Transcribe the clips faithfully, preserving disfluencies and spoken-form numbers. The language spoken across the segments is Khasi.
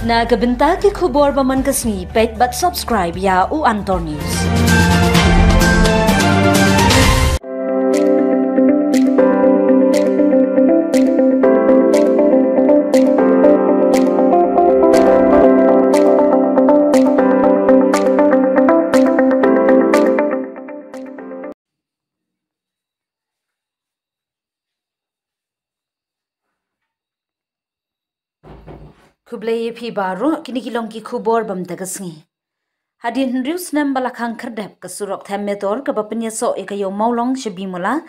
Na ka bynta ki khubor ba man ka sngi, peit bad subscribe ïa u Antor News. Khublei ïa phi baroh, kine ki long ki khubor ba mynta ka sngi. Hadien hynriew snem ba la khang khyrdep, ka surok Them Metor kaba pynïasoh ïa ka Ïew Mawlong sha Bimula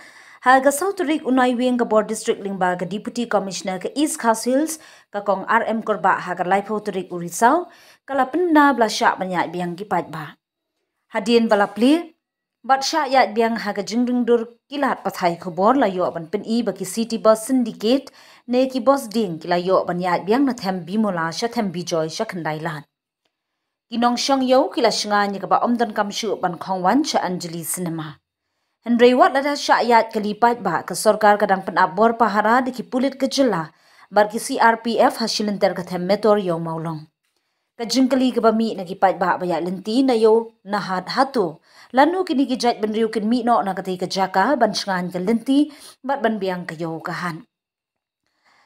ha ka saw tarik u Naiwieng, ka bor district lyngba ka Deputy Commissioner ka East Khasi Hills, ka Kong R M Kurbah, ha ka laiphew tarik u Risaw ka la pynbna ba la shah ban ïaid biang ki paidbah. Hadien ba la plie bad shah ïaid biang ha ka jingringdur, ki lad pathai khubor la ïoh ban pyni ba ki city bus syndicate ne ki bus dieng ki la ïoh ban ïaid biang na Them Bimula sha Them Bijoy sha Khyndai Lad. Ki nongshong ïew ki la shngaiñ ïa kaba ym donkam shuh ban khongwan sha Anjali Cinema. Hynrei wat lada shah ïaid kali paidbah, ka sorkar ka dang pynap bor pahara da ki pulit ka jylla bad ki C R P F ha shilynter ka Them Metor Ïew Mawlong. Ka jingkylli kaba mih na ki paidbah ba ïaid lynti na ïew Nahat hato, lano kine ki jaitbynriew kin mih noh na katei ka jaka ban shngaiñ ka lynti bad ban biang ka ïew ka hat.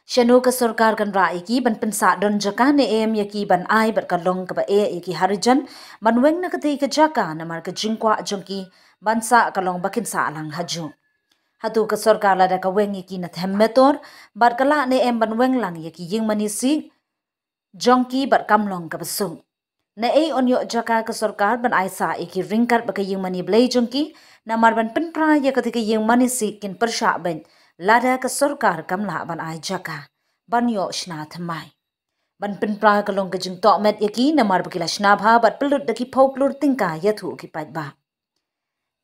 Shano ka sorkar kan rah ïa ki ban pynsah don jaka ne em ïa ki ban ai bad ka long kaba eh ïa ki harijan ban weng na katei ka jaka, namar ka jingkwah jong ki ban sah ka long ba kin sah lang hajuh. Hato ka sorkar lada ka weng ïa ki na Them Metor bad ka lah ne em ban weng lang ïa ki ïing mane sik jong ki bad kam long kaba suk? Naei yn ïoh jaka ka sorkar ban ai sah ïa ki ryngkat bad ka ïing mane blei jong ki, namar ban pynpra ïa katei ka ïing mane sik kin pyrshah beit lada ka sorkar kam lah ban ai jaka ban ïoh shna thymmai. Ban pynpra ka long ka jingtohmet ïa ki, namar ba ki la shna bha bad pynlut da ki phew klur tyngka ïathuh ki paidbah.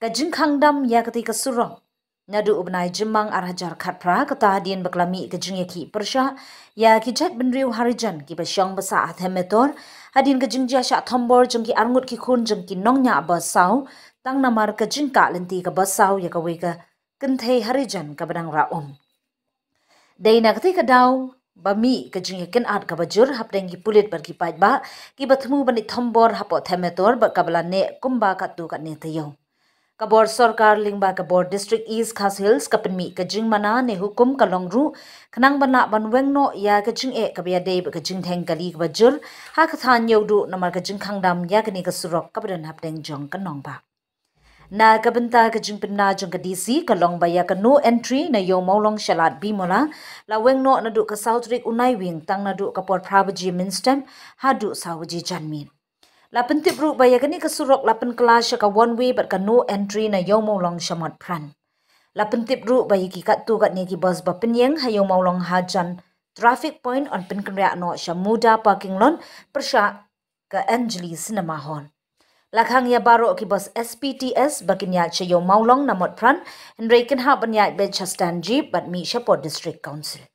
Ka jingkhang dam ïa katei ka surok naduh u bnai Jymmang ar hajar khatphra, kata hadien ba ka la mih ka jingïakhih pyrshah ïa ki jaitbynriew harijan kiba shong ba sah ha Them Metor, hadien ka jingjia shah thombor jong ki arngut ki khun jong ki nongñiah bus saw tang namar ka jingkah lynti ka bus saw ïa kawei ka kynthei harijan kaba dang rah um. Dei na katei ka daw ba mih ka jingïakynad kaba jur hapdeng ki pulit bad ki paidbah kiba thmu ban ïathombor hapoh Them Metor bad kaba la neh kumba katto katne taïew. Ka bor sorkar lyngba ka bor District East Khasi Hills ka pynmih ka jingmana ne hukum ka long ruh khnang ban lah ban weng noh ïa ka jingeh kaba ïadei bad ka jingdheng kali kaba jur ha ka thaiñ Ïewduh namar ka jingkhang dam ïa kane ka surok kaba don hapdeng jong ka nongbah. Na ka bynta ka jingpynbna jong ka D C, ka long ba ïa ka no entry na Ïew Mawlong sha Lad Bimula la weng noh naduh ka saw tarik u Naiwieng tang naduh ka por phra baje mynstep haduh saw baje janmiet. La pyntip ruh ba ïa kane ka surok la pynkylla sha ka one way bad ka no entry na Ïew Mawlong sha Motphran. La pyntip ruh ba ïa ki katto katne ki bus ba pynïeng ha Ïew Mawlong hajan traffic point yn pynkynriah noh sha Muda parking lot pyrshah ka Anjali Cinema Hall. La khang ïa baroh ki bus S P T S ba kin ïaid sha Ïew Mawlong na Motphran, hynrei kin hap ban ïaid beit sha stand jeep bad mih shapoh District Council.